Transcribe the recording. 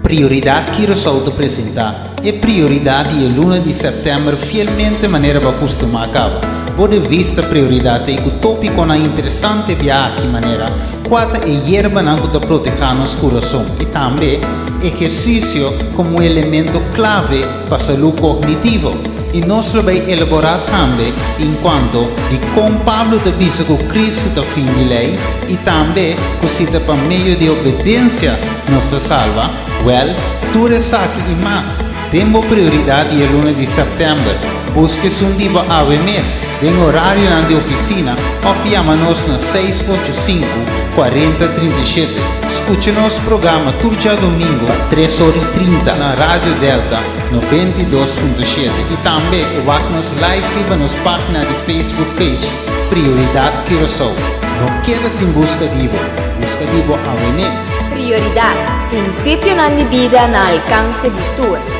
Prioridat Curaçao ta presentá e prioridat di e luna di sèptèmber fielmente manera bo a kustumá kaba. Bo revista Prioridat ta ei ku tópikonan interesante bia aki manera kua ta e yerbanan ku ta protehá nos kurason i tambe ehersisio komo un elemento klave pa salú kognitivo. I nos lo bai elaborá tambe enkuanto di kon Pablo ta bisa ku Kristu ta fin di lei i tambe ku si ta pa medio di obedensia nos ta salba. Wèl, tur esaki i mas den bo prioridat di e luna di sèptèmber. Buska esun di bo awe mes den orarionan di ofisina òf yama nos na 685 40 37. Skucha nos programa tur djadumingu tres or i 30 na Radio Delta 92.7 i tambe wak nos live riba nos página di Facebook page Prioridad Curaçao. No keda sin buska di bo, buska di bo awe mes. Prioridad, Prinsipionan di bida na alkanse di tur.